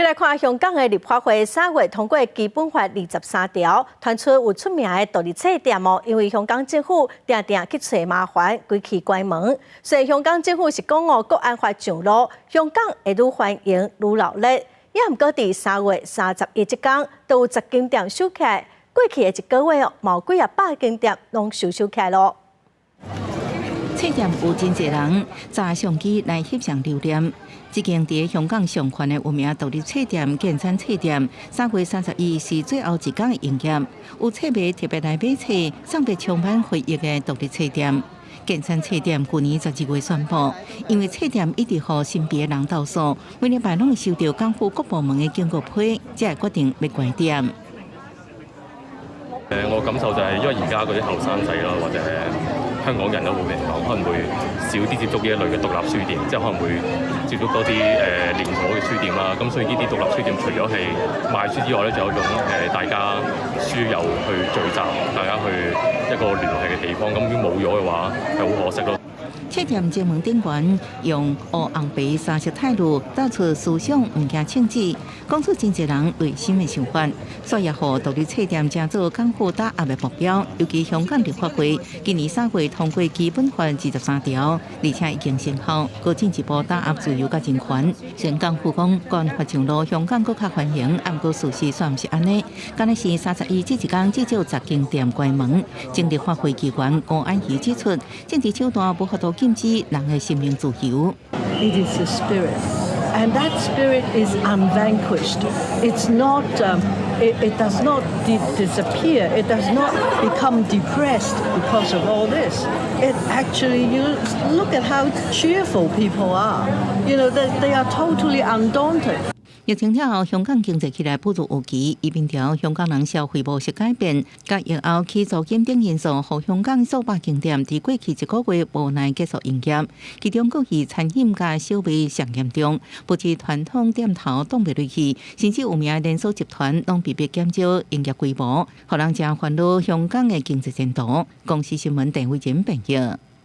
來看香港的立法會3月通過基本法23條，傳出有出名的獨立冊店哦，因為香港政府定定去揣麻煩，規氣關門。雖然香港政府是講哦，國安法上路，香港會愈繁榮愈鬧熱。也毋過佇3月31這工，都有10間店收起來，過去的一個月哦，嘛有幾仔百間店攏收收起來囉。冊店有真濟人揸相機來翕相留念。這間佇香港上懸的有名獨立冊店建山冊店，3月31是最後一工營業。有冊迷特別來買冊，送予充滿回憶的獨立冊店。建山冊店去年12月宣布，因為冊店一直予身邊的人投訴，每禮拜攏會收到港府各部門的警告批，才會決定欲關店。我感受就係因為而家嗰啲後生仔啦，或者香港人都會嚟講，可能會少啲接觸呢一類嘅獨立書店，即係可能會接觸多啲連鎖嘅書店啦。咁所以呢啲獨立書店除咗係賣書之外咧，就有一種大家書友去聚集，大家去一個聯繫嘅地方。咁如果冇咗嘅話，係好可惜咯。冊店前門店員用烏紅白三色態度道出思想，毋驚銃子，講出真濟人內心的想法，所以予獨立冊店成做港府打壓的目標。尤其香港立法會今年3月通過基本法23條，而且已經生效，閣進一步打壓自由佮人權。雖然港府講國安法上路，香港閣較繁榮，毋過事實煞毋是按呢。敢若是31這一工，至少10間店關門。前立法會議員吳靄儀指出，政治手段無法度禁止人的生命自由。 It is a spirit, and that spirit is unvanquished. It's not. It does not disappear. It does not become depressed because of all this. It actually, you look at how cheerful people are. They are totally undaunted. 疫情了後，香港經濟起來不如預期，移民潮、香港人消費模式改變，佮疫後起租金等因素，予香港數百間店佇過去一個月無奈結束營業。其中，閣以餐飲佮小賣上嚴重，不止傳統店頭擋袂落去，甚至有名連鎖集團攏被迫減少營業規模，予人誠煩惱香港的經濟前途。公視新聞鄭偉仁編譯。